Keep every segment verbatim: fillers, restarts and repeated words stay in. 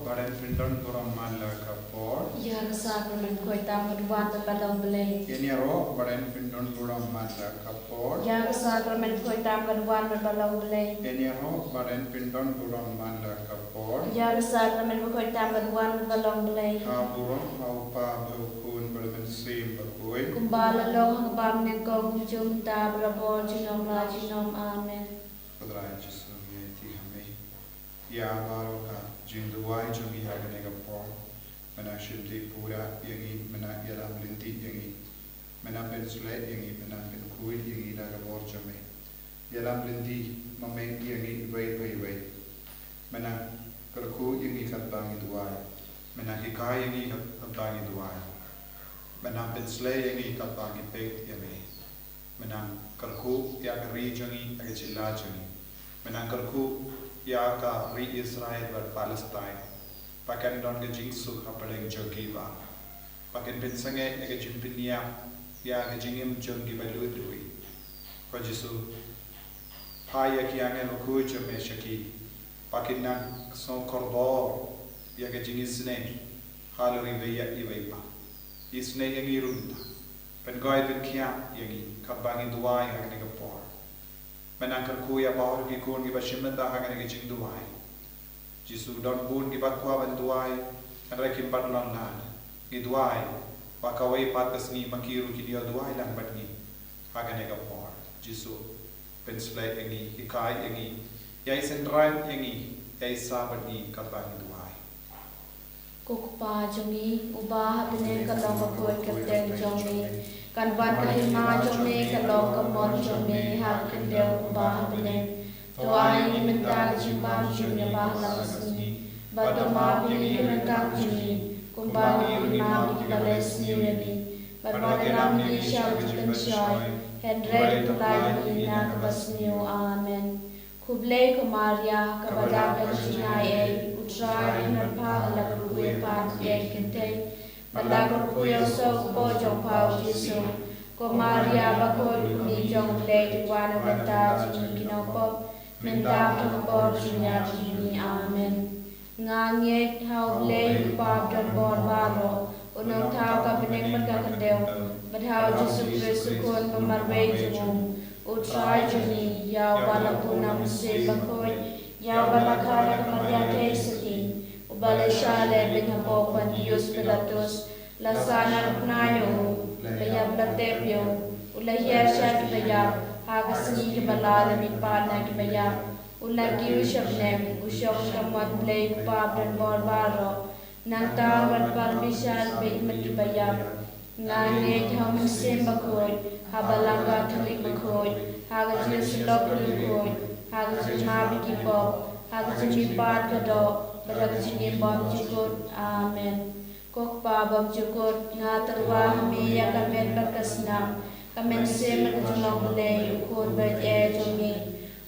Baden pyndon burom man la ka por. Ïa ka sakramen khuid tam ka duwan ba long Blei. Ïa nia ro baden pyndon burom man la ka por. Ïa ka sakramen khuid tam ka duwan ba long Blei. Ïa nia ro baden pyndon burom man la ka por. Ïa ka sakramen khuid tam ka duwan ba long Blei. Ha burom ha u Pa bad u Khun bad u Mynsiem Bakhuid. Kumba la long ha kaba nyngkong, kumjuh mynta, barabor junom la junom. Amen. Khudrain Jisu ïa ti ha me. Ïa baroh ka jingduwai jong ngi ha kane ka por. Mynta shim ti pura ïa ngi, mynta ïalam lynti ïa ngi. Mynta pynshlei ïa ngi, mynta pynkhuid ïa ngi da ka bor jong me. Ïalam lynti ma me ïa ngi iwei pa iwei. Mynta kyrkhu ïa ngi katba ngi duwai. Mynta hikai ïa ngi katba ngi duwai. Mynta pynshlei ïa ngi katba ngi peit ïa me. Mynta kyrkhu ïa ka ri jong ngi, ïa ka jylla jong ngi. Mynta kyrkhu ïa ka ri Israel bad Palestine. Ba kan don ka jingsuk hapdeng jong ki ba ba kan pynsangeh ïa ka jingpynïap ïa ka jingim jong ki ba lut lut. Ko Jisu, phah ïa ki angel bakhuid jong me sha ki ba kin nang sngew kordor ïa ka jingisynei halor iwei ïa iwei pa. Isynei ïa ngi ruh mynta. Pynkhuid pynkhiah ïa ngi katba ngi duwai ha kane ka por. Mynta kyrkhu ïa baroh ki khun kiba shim bynta ha kane ka jingduwai. Jisu, don bun kiba kwah ban duwai hynrei kim pat long lad. Ngi duwai ba kawei pat ka sngi ma ki ruh kin ïoh duwai lang bad ngi ha kane ka por. Jisu, pynshlei ïa ngi, hikai ïa ngi, ïai synran ïa ngi, ïai sah bad ngi katba ngi duwai. Ko Kpa jong ngi uba ha bneng, ka long ka khuid ka kyrteng jong me. Kan wan ka hima jong me, ka long ka mon jong me ha ka khyndew kumba ha bneng. To ai ïa ngi mynta ka jingbam jong ngi ba ha la ka sngi. Bad to map ïa ngi ki ryngkat jong ngi kumba ngi map ïa kiba leh sniew ïa ngi. Bad wat ïalam ïa ngi sha ka jingpynshoi, hynrei to pyllait ïa ngi na kaba sniew. Amen. Khublei ko Maria, kaba dap da ka jingaiei, U Trai u don bad pha, la kyrkhu ïa pha ha ki kynthei, bad la kyrkhu ïa u soh u kpoh jong pha u Jisu. Ko Maria bakhuid, ko Kmie jong U Blei, to wan na ka bynta jong ngi ki nongpop, mynta bad ha ka por jingïap jong ngi. Amen. Nga ngeit ha U Blei U Kpa badonbor baroh, U Nongthaw ka bneng bad ka khyndew, bad ha u Jisu Khrist U Khun ba marwei jong u, U Trai jong ngi. Ïa uba la bun na U Mynsiem Bakhuid, ïa uba la kha da ka Maria Theisotti, uba la shah lehbeiñ hapoh u Pontius Pilatus, la sah na ka bnai ïa u, la ïap la tep ïa u, u la hiar sha kiba ïap, ha ka sngi kaba lai la mihpat na kiba ïap, u la kiew sha bneng, u shong sha ka mon U Blei U Kpa badonbor baroh. Nangta u wan ban bishar bad kiba ïap. Nga ngeit ha U Mynsiem Bakhuid, ha Balang Katholik bakhuid, ha ka jingsyllok bakhuid, ha ka jingmap ïa ki pop, ha ka jingmihpat ka doh, bad ha ka jingim bymjukut. Amen. Ko Kpa bymjukut, nga tyrwa ha me ïa ka met bad ka snam, ka mynsiem bad ka jinglong Blei U Khun baïeit jong ngi,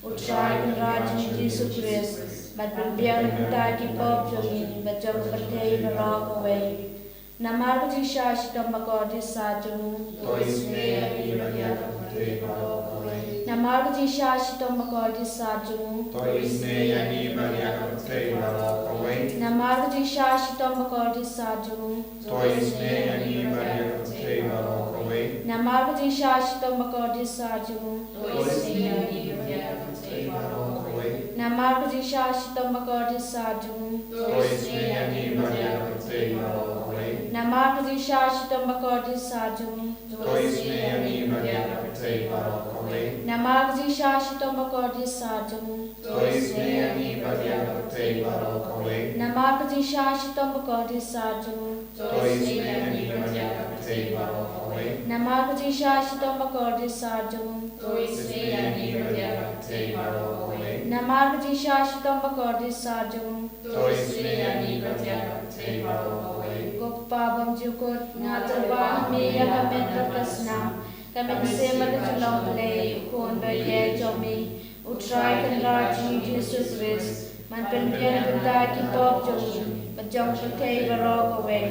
U Trai Kynrad jong ngi Jisu Khrist, ban pynbiang na ka bynta ki pop jong ngi bad jong ka pyrthei baroh kawei. Namar ka jingshah shitom bakordit sah jong u. To isynei ïa ngi bad ïa ka pyrthei baroh kawei. Namar ka jingshah shitom bakordit sah jong u. To isynei ïa ngi bad ïa ka pyrthei baroh kawei. Namar ka jingshah shitom bakordit sah jong u. To isynei ïa ngi bad ïa ka pyrthei baroh kawei. Namar ka jingshah shitom bakordit sah jong u. To isynei ïa ngi bad ïa ka pyrthei baroh kawei. Namar ka jingshah shitom bakordit sah jong u. To isynei ïa ngi bad ïa ka pyrthei baroh kawei. Namar ka jingshah shitom bakordit sah jong u. To isynei ïa ngi bad ïa ka pyrthei baroh kawei. Namar ka jingshah shitom bakordit sah jong u. To isynei ïa ngi bad ïa ka pyrthei baroh kawei. Namar ka jingshah shitom bakordit sah jong u. To isynei ïa ngi bad ïa ka pyrthei baroh kawei. Namar ka jingshah shitom bakordit sah jong u. To isynei ïa ngi bad ïa ka pyrthei baroh kawei. Namar ka jingshah shitom bakordit sah jong u. To isynei ïa ngi bad ïa ka pyrthei baroh kawei. Ko Kpa bymjukut, nga tyrwa ha me ïa ka met bad ka snam, ka mynsiem bad ka jinglong Blei U Khun baïeit jong me, U Trai Kynrad jong ngi Jisu Khrist, ban pynbiang na ka bynta ki pop jong ngi bad jong ka pyrthei baroh kawei.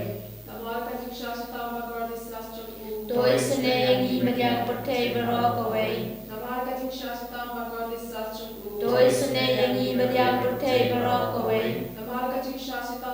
Namar ka jingshah shitom bakordit sah jong u. To isynei ïa ngi bad ïa ka pyrthei baroh kawei. Namar ka jingshah shitom bakordit sah jong u. To isynei ïa ngi bad ïa ka pyrthei baroh kawei. Namar ka jingshah shitom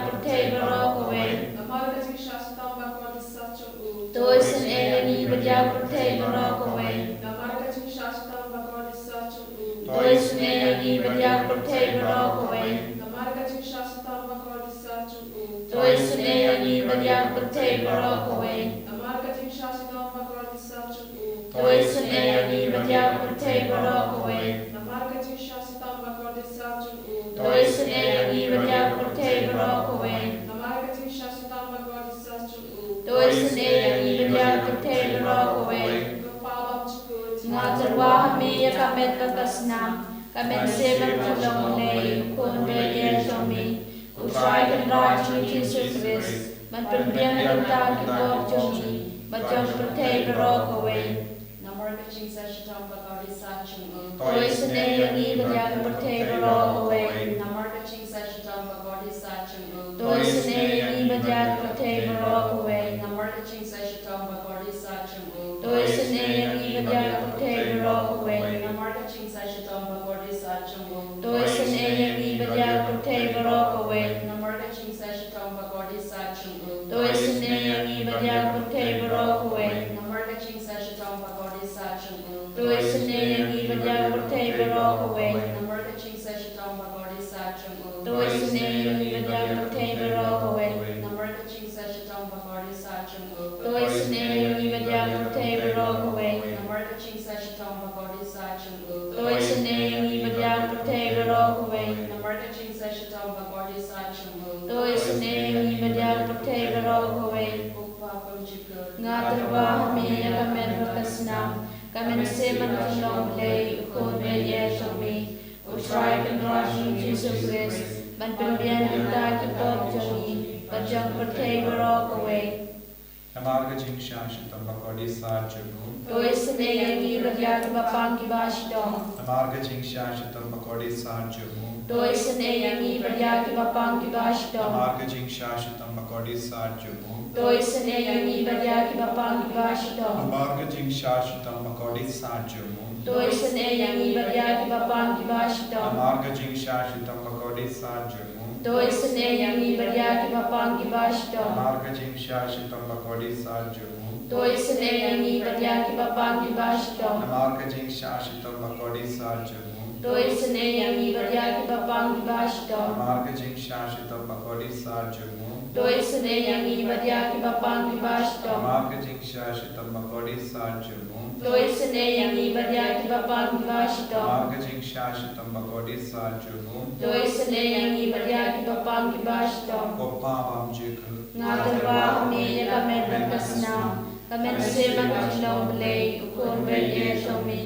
pyrthei baroh kawei. Namar ka jingshah shitom bakordit sat jong u. To isynei ïa ngi bad ïa ka pyrthei baroh kawei. Namar ka jingshah shitom bakordit sat jong u. To isynei ïa ngi bad ïa ka pyrthei baroh kawei. Namar ka jingshah shitom bakordit sat jong u. To isynei ïa ngi bad ïa ka pyrthei baroh kawei. Namar ka jingshah shitom bakordit sat jong u. To isynei ïa ngi bad ïa ka pyrthei baroh kawei. Namar ka jingshah shitom bakordit sat jong u. To isynei ïa ngi bad ïa ka pyrthei baroh kawei. Namar ka jingshah shitom bakordit sat jong u. To isynei ïa ngi bad ïa ka pyrthei baroh kawei. Ko Pa bymjukut. Nga tyrwa ha me ïa ka met bad ka snam, ka mynsiem bad ka jinglong Blei, u Khun baieit jong me, U Trai Kynrad jong ngi Jisu Khrist, ban pynbiang na ka bynta ki pop jong ngi bad jong ka pyrthei baroh kawei. Namar ka jingshah shitom bakordit sat jong u. To isynei ïa ngi bad ïa ka pyrthei baroh kawei. Namar ka jingshah shitom bakordit sat jong u. To isynei ïa ngi bad ïa ka pyrthei baroh kawei. Namar ka jingshah shitom bakordit sat jong u. To isynei ïa ngi bad ïa ka pyrthei baroh kawei. Namar ka jingshah shitom bakordit sat jong u. To isynei ïa ngi bad ïa ka pyrthei baroh kawei. Namar ka jingshah shitom bakordit sat jong u. To isynei ïa ngi bad ïa ka pyrthei baroh kawei. Namar ka jingshah shitom bakordit sat jong u. To isynei ïa ngi bad ïa ka pyrthei baroh kawei. Namar ka jingshah shitom bakordit sat jong u. To isynei ïa ngi bad ïa ka pyrthei baroh kawei. Namar ka jingshah shitom bakordit sat jong u. To isynei ïa ngi bad ïa ka pyrthei baroh kawei. Namar ka jingshah shitom bakordit sat jong u. To isynei ïa ngi bad ïa ka pyrthei baroh kawei. Namar ka jingshah shitom bakordit sat jong u. To isynei ïa ngi bad ïa ka pyrthei baroh kawei. Ko Pa bymjukut. Nga tyrwa ha me ïa ka met bad ka snam, ka mynsiem bad ka jinglong Blei, u Khun baieit jong me, U Trai Kynrad jong ngi Jisu Khrist, ban pynbiang na ka bynta ki pop jong ngi bad jong ka pyrthei baroh kawei. Namar ka jingshah shitom bakordit sat jong u. To isynei ïa ngi bad ïa kiba pang kiba shitom. Namar ka jingshah shitom bakordit sat jong u. To isynei ïa ngi bad ïa kiba pang kiba shitom. Namar ka jingshah shitom bakordit sat jong u. To isynei ïa ngi bad ïa kiba pang kiba shitom. Namar ka jingshah shitom bakordit sat jong u. To isynei ïa ngi bad ïa kiba pang kiba shitom. Namar ka jingshah shitom bakordit sat jong u. To isynei ïa ngi bad ïa kiba pang kiba shitom. Namar ka jingshah shitom bakordit sat jong u. To isynei ïa ngi bad ïa kiba pang kiba shitom. Namar ka jingshah shitom bakordit sat jong u. To isynei ïa ngi bad ïa kiba pang kiba shitom. Namar ka jingshah shitom bakordit sat jong u. To isynei ïa ngi bad ïa kiba pang kiba shitom. Namar ka jingshah shitom bakordit sat jong u. To isynei ïa ngi bad ïa kiba pang kiba shitom. Namar ka jingshah shitom bakordit sat jong u. To isynei ïa ngi bad ïa kiba pang kiba shitom. Ko Pa bymjukut. Nga tyrwa ha me ïa ka met bad ka snam, ka mynsiem bad ka jinglong Blei, u Khun baieit jong me,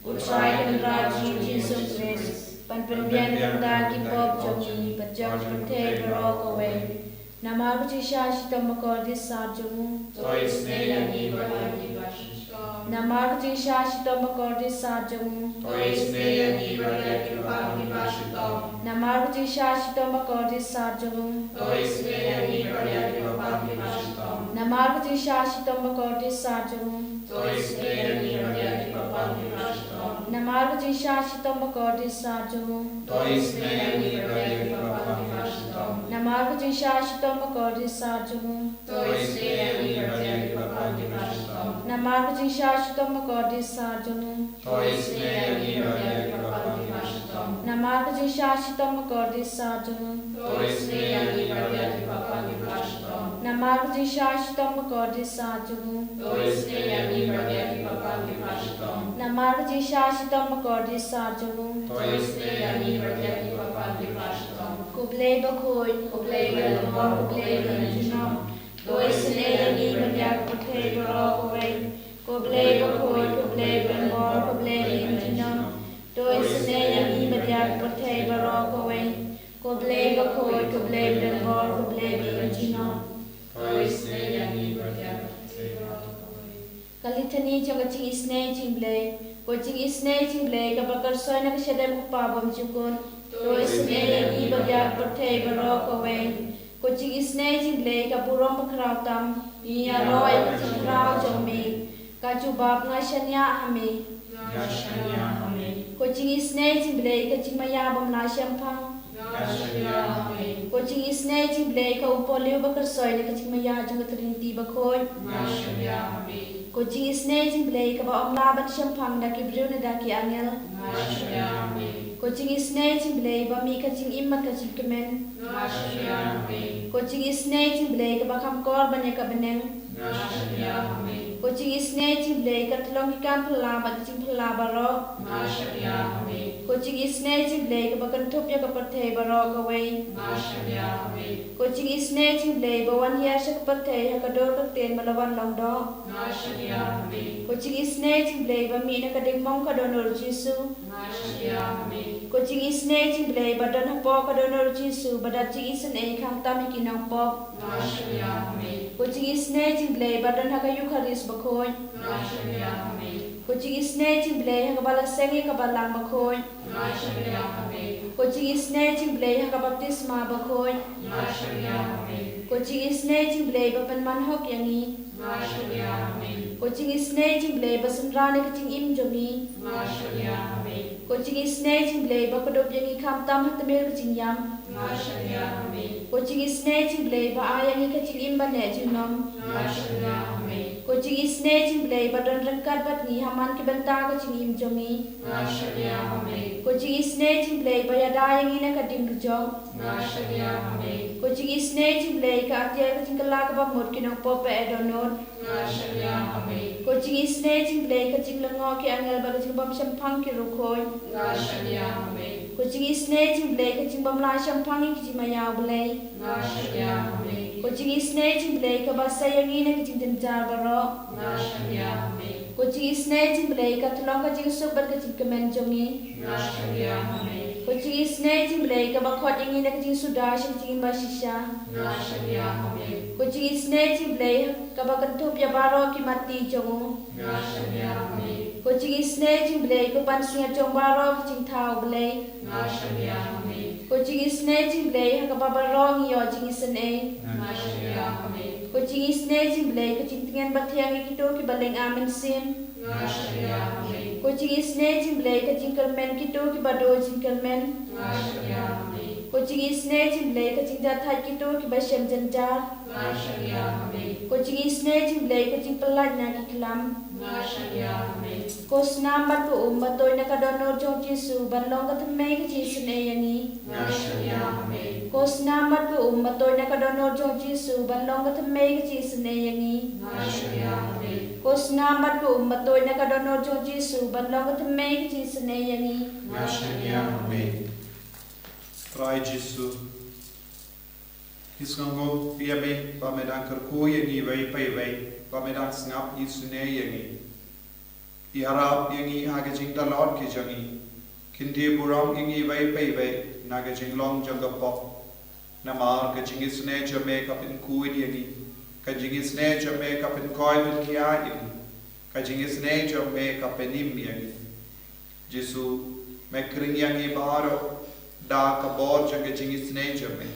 U Trai Kynrad jong ngi Jisu Khrist, ban pynbiang na ka bynta ki pop jong ngi bad jong ka pyrthei baroh kawei. Namar ka jingshah shitom bakordit sat jong u. To isynei ïa ngi bad ïa kiba pang kiba shitom. Namar ka jingshah shitom bakordit sat jong u. To isynei ïa ngi bad ïa kiba pang kiba shitom. Namar ka jingshah shitom bakordit sat jong u. To isynei ïa ngi bad ïa kiba pang kiba shitom. Namar ka jingshah shitom bakordit sat jong u. To isynei ïa ngi bad ïa kiba pang kiba shitom. Namar ka jingshah shitom bakordit sat jong u. To isynei ïa ngi bad ïa kiba pang kiba shitom. Namar ka jingshah shitom bakordit sat jong u. To isynei ïa ngi bad ïa kiba pang kiba shitom. Namar ka jingshah shitom bakordit sat jong u. To isynei ïa ngi bad ïa kiba pang kiba shitom. Namar ka jingshah shitom bakordit sat jong u. To isynei ïa ngi bad ïa kiba pang kiba shitom. Namar ka jingshah shitom bakordit sat jong u. To isynei ïa ngi bad ïa kiba pang kiba shitom. Namar ka jingshah shitom bakordit sat jong u. To isynei ïa ngi bad ïa kiba pang kiba shitom. Ko Blei bakhuid, ko Blei ba lyngkor, ko Blei ba lyngkor. To isynei ïa ngi bad ïa ka pyrthei baroh kawei. Ko Blei bakhuid, ko Blei ba lyngkor, ko Blei ba lyngkor. To isynei ïa ngi bad ïa ka pyrthei baroh kawei. Ko Blei bakhuid, ko Blei ba lyngkor, ko Blei ba lyngkor. To isynei ïa ngi bad ïa ka pyrthei baroh kawei. Ka Litany jong ka jingisynei jong U Blei. Ko jingisynei jong U Blei kaba kyrsoi na ka shadem U Kpa bymjukut. To isynei ïa ngi bad ïa ka pyrthei baroh kawei. Ko jingisynei jong U Blei ka burom bakhraw tam. Ngi ïaroh ïa ka jingkhraw jong me. Ka jubab, nga shaniah ha me. Nga shaniah ha me. Ko jingisynei jong U Blei ka jingmaïa bym lah shemphang. Ko jingisynei jingblei ka u Paul u ba kyrsoi na ka jingmaïa jong ka Trinity bakhuid. Ko jingisynei jingblei kaba ym lah ban shemphang da ki briew ne da ki angel. Ko jingisynei jingblei ba mih ka jingim bad ka jingkmen. Ko jingisynei jingblei kaba kham kor ban ïa ka bneng. Ko jingisynei jingblei ka tyllong ki kam phylla bad ki jingphylla baroh. Ko jingisynei jingblei kaba kynthup ïa ka pyrthei baroh kawei. Ko jingisynei jingblei ba wan hiar sha ka pyrthei ha ka dur ka ktien ba la wan long doh. Ko jingisynei jingblei ba mih na ka diengphna ka dohnud Jisu. Ko jingisynei jingblei ba don hapoh ka dohnud Jisu ba dat jingisynei khamtam ïa ki nongpop. Ko jingisynei jingblei ba don ha ka Eukharist bakhuid. Ko jingisynei jingblei ha kaba la seng ïa ka balang bakhuid. Ko jingisynei jingblei ha ka baptisma bakhuid. Ko jingisynei jingblei ba pynman hok ïa ngi. Ko jingisynei jingblei ba synran ïa ka jingim jong ngi. Ko jingisynei jingblei ba kdup ïa ngi khamtam ha tmier ka jingïam. Ko jingisynei jingblei ba ai ïa ngi ka jingim ban leh junom. Ko jingisynei jingblei ba don ryngkat bad ngi ha man ki bynta ka jingim jong ngi. Ko jingisynei jingblei ba ïada ïa ngi na ka diengkjok. Ko jingisynei jingblei ka atiar ka jingkylla kaba mut ki nongpop ba eh dohnud. Ko jingisynei jingblei ka jinglyngngoh ki angel bad ka jingbym shemphang ki riewkhuid. Ko jingisynei jingblei ka jingbym lah shemphang ïa ki jingmaïa U Blei. Ko jingisynei jingblei kaba sei ïa ngi na ki jingjynjar baroh. Ko jingisynei jingblei ka tyllong ka jingsuk bad ka jingkmen jong ngi. Ko jingisynei jingblei kaba khot ïa ngi na ka jingsuda sha ka jingim bashisha. Ko jingisynei jingblei kaba kynthup ïa baroh ki matti jong u. Ko jingisynei jingblei ka pansngiat jong baroh ki jingthaw Blei. Ko jingisynei jingblei ha kaba baroh ngi ïoh jingisynei. Ko jingisynei jingblei ka jingtngen bathiang ïa kito kiba lyngba mynsiem. Ko jingisynei jingblei ka jingkyrmen kito kiba duh jingkyrmen. Ko jingisynei jingblei ka jingjahthait kito kiba shem jynjar. Ko jingisynei jingblei ka jingpyllait na ki khlam. Ko snam bad ko um ba tuid na ka dohnud jong Jisu ban long ka thymmei ka jingisynei ïa ngi. Ko snam bad ko um ba tuid na ka dohnud jong Jisu ban long ka thymmei ka jingisynei ïa ngi. Ko snam bad ko um ba tuid na ka dohnud jong Jisu ban long ka thymmei ka jingisynei ïa ngi. Trai Jisu, ngi sngewnguh ïa me ba me dang kyrkhu ïa ngi iwei pa iwei, ba me dang sngap isynei ïa ngi. I ïarap ïa ngi ha ka jingtlot ki jong ngi. Kyntiew burom ïa ngi iwei pa iwei na ka jinglong jong ka pop. Namar ka jingisynei jong me ka pynkhuid ïa ngi. Ka jingisynei jong me ka pynkhuid pynkhia ïa ngi. Ka jingisynei jong me ka pynim ïa ngi. Jisu, me khring ïa ngi baroh da ka bor jong ka jingisynei jong me.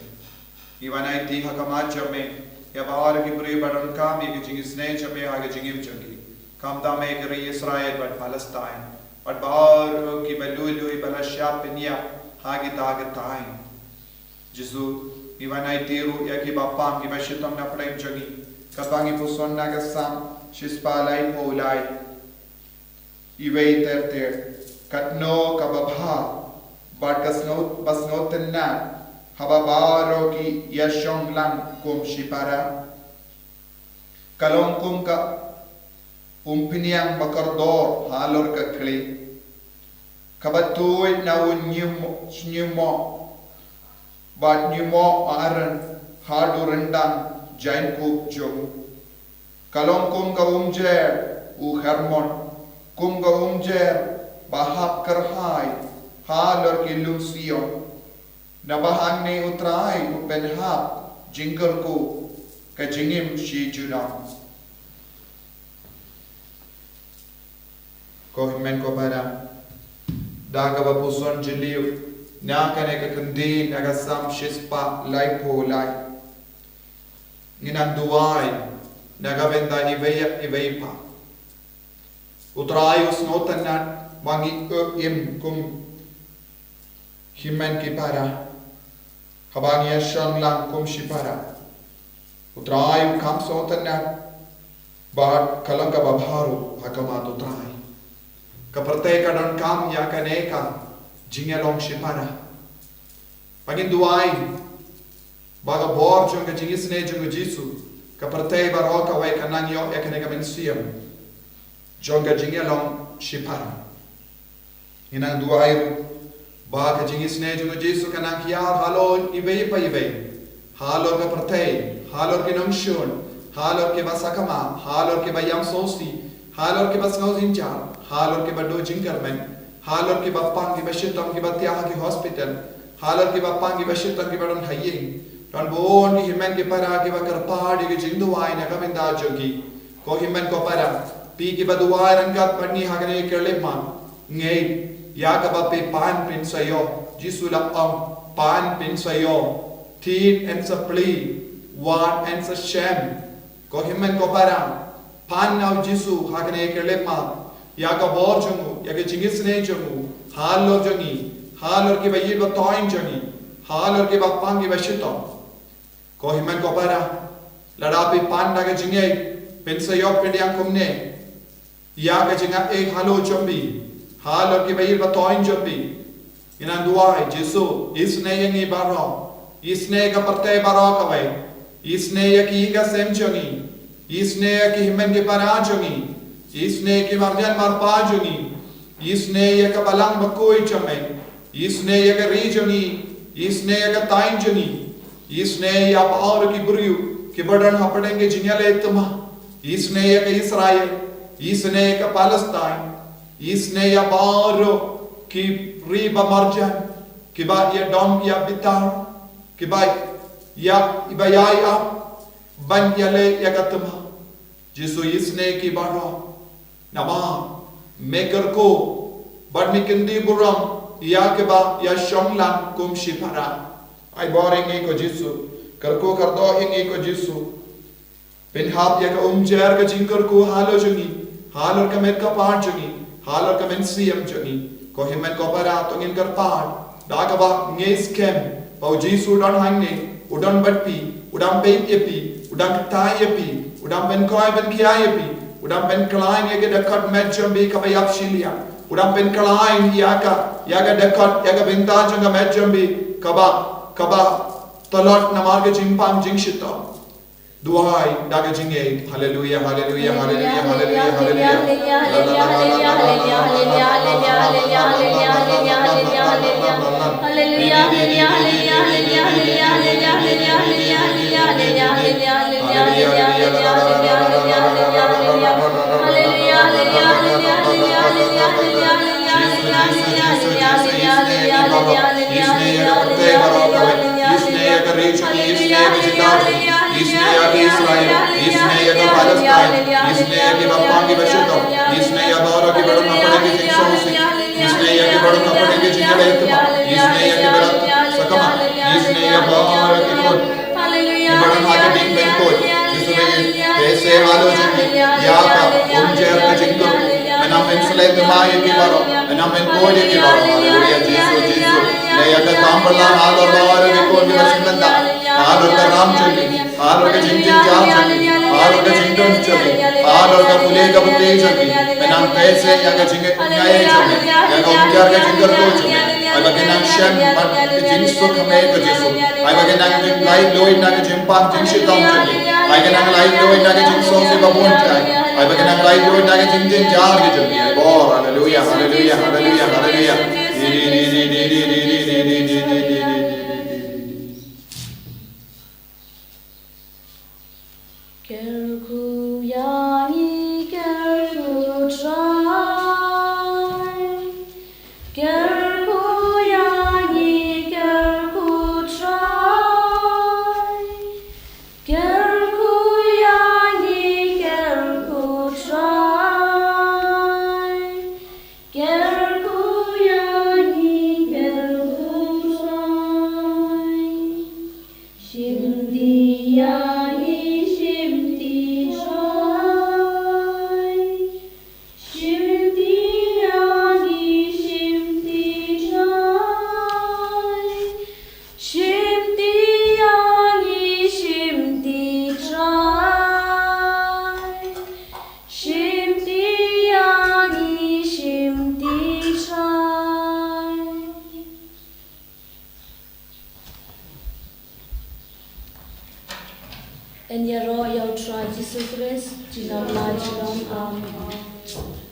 Ngi wan aiti ha khmat jong me ïa baroh ki briew ba donkam ïa ka jingisynei jong me ha ka jingim jong ki. Khamtam ïa ka ri Israel bad Palestine bad baroh kiba lui lui ba la shah pynïap ha kita ki thaiñ. Jisu, ngi wan aiti ruh ïa kiba pang kiba shitom na pdeng jong ngi, katba ngi puson na ka Salm shispah laiphew lai. Iwei ter ter, katno kaba bha bad ka sngew, ba sngewtynnat haba baroh ki ïashong lang kum shipara. Ka long kum ka umphniang ba kordor halor ka khlieh, kaba tuid na u ñiumo-, ñiumoh bad ñiumoh Aaron haduh ryndang jaiñkup jong u. Ka long kum ka umjer u Hermon, kum ka umjer ba hap kyrhai halor ki lum Sion. Naba hangne U Trai u pynhap jingkyrkhu, ka jingim shi junom. Ko hynmen ko para, da kaba puson jylliew na kane ka kyntien na ka Salm shispah laiphew lai, ngin nang duwai na ka bynta iwei ïa iwei pat. U Trai u sngewtynnat ba ngi im kum hynmen ki para. Haba ngi ïa shong lang kum shipara, U Trai u kham sngewtynnad bad ka long kaba bha ruh ha khmat U Trai. Ka pyrthei ka donkam ïa kane ka jingïalong shipara. Ba ngin duwai ba ka bor jong ka jingisynei jong U Jisu, ka pyrthei baroh kawei kan nang ïoh ïa kane ka mynsiem jong ka jingïalong shipara. Ngin nang duwai ruh ba ka jingisynei jong U Jisu kan nang hiar halor iwei pa iwei, halor ka pyrthei, halor ki nongshun, halor kiba sakma, halor kiba ïam sngewsih, halor kiba sngewjynjar, halor kiba duh jingkyrmen, halor kiba pang kiba shitom kiba thiah ha ki hospital, halor kiba pang kiba shitom kiba don ha ïing. Don bun ki hynmen ki para kiba kyrpad ïa ka jingduwai na ka bynta jong ki. Ko hynmen ko para, phi kiba duwai ryngkat bad ngi ha kane ka khyllipmat, ngeit ïa kaba phi pan phin sa ïoh. Jisu la ong, pan phin sa ïoh. Thied yn sa plie, wad yn sa shem. Ko hynmen ko para, pan na U Jisu ha kane ka khyllipmat, ïa ka bor jong u, ïa ka jingisynei jong u halor jong ngi, halor kiba ïeit ba thoiñ jong ngi, halor kiba pang kiba shitom. Ko hynmen ko para, lada phi pan da ka jingngeit, phin sa ïoh pdiang kumne ïa ka jingaiei halor jong phi, halor kiba ïeit ba thoiñ jong phi. Ngin nang duwai, Jisu, isynei ïa ngi baroh, isynei ïa ka pyrthei baroh kawei, isynei ïa ki ïing ki sem jong ngi, isynei ïa ki hynmen ki para jong ngi, isynei ïa ki marjan marpa jong ngi, isynei ïa ka balang bakhuid jong me, isynei ïa ka ri jong ngi, isynei ïa ka thaiñ jong ngi, isynei ïa baroh ki briew kiba don hapdeng ka jingïaleh thma, isynei ïa ka Israel, isynei ïa ka Palestine, isynei ïa baroh ki ri ba marjan, kiba ïa dom ïa bitar, kiba ïa, iba ïa ïa ban ïaleh ïa ka thma. Jisu, isynei ïa ki baroh. Namar me kyrkhu bad me kyntiew burom ïa kiba ïa shong lang kum shipara. Ai bor ïa ngi ko Jisu, kyrkhu kyrdoh ïa ngi ko Jisu. Pynhap ïa ka umjer ka jingkyrkhu halor jong ngi, halor ka met ka phad jong ngi, halor ka mynsiem jong ngi. Ko hynmen ko para, to ngin kyrpad da kaba ngi skhem ba U Jisu u don hangne, u don bad phi, u dang peit ïa phi, u dang kyntait ïa phi, u dang pynkoit pynkhia ïa phi, u dang pynkhlaiñ ïa ka dkhot met jong phi kaba ïap shiliang, u dang pynkhlaiñ ïa ka, ïa ka dkhot, ïa ka bynta jong ka met jong phi kaba, kaba tlot namar ka jingpang jingshitom. Duwai da ka jingngeit. Haleluya, haleluya, haleluya, haleluya, haleluya. Isynei ïa ka pyrthei baroh kawei. Isynei ïa ka ri jong ngi, isynei ïa ka jylla jong ngi, isynei ïa ka Israel, isynei ïa ka Palestine, isynei ïa kiba pang kiba shitom, isynei ïa baroh kiba don hapdeng ka jingsngewsih, isynei ïa kiba don hapdeng ka jingïaleh thma, isynei ïa kiba don sakma, isynei ïa baroh ki khun kiba don ha ka jingpynkhuid. Jisu, me pynshai halor jong ki ïa ka umjer ka jingkyrkhu. Me nang pynslem thma ïa ki baroh, me nang pynkhuid ïa ki baroh. Haleluya, Jisu, Jisu. Leh ïa ka kam pynlong halor baroh ki khun kiba sngewbha, halor ka ram jong ki, halor ka jingjynjar jong ki, halor ka jingdon jong ki, halor ka pule ka pule jong ki. Me nang pynshai ïa ka jingïeit jong ki, ïa ka umjer ka jingkyrkhu jong ki. Ai ba kin nang shem bad ka jingsuk ha me ko Jisu. Ai ba kin nang laitluid na ka jingpang jingshitom jong ki. Ai kin nang laitluid na ka jingsngewsih ba bun jai. Ai ba kin nang laitluid na ka jingjynjar ka jong ki. Ai bor, haleluya, haleluya, haleluya, haleluya. Kyrkhu ïa ngi, kyrkhu Trai. Kyrkhu ïa ngi, kyrkhu Trai. Kyrkhu ïa ngi, kyrkhu Trai. Kyrkhu ïa ngi, kyrkhu Trai. Shim ti ïa ngi, shim ti Trai. Yn ïaroh ïa U Trai Jisu Khrist, junom la junom. Amen.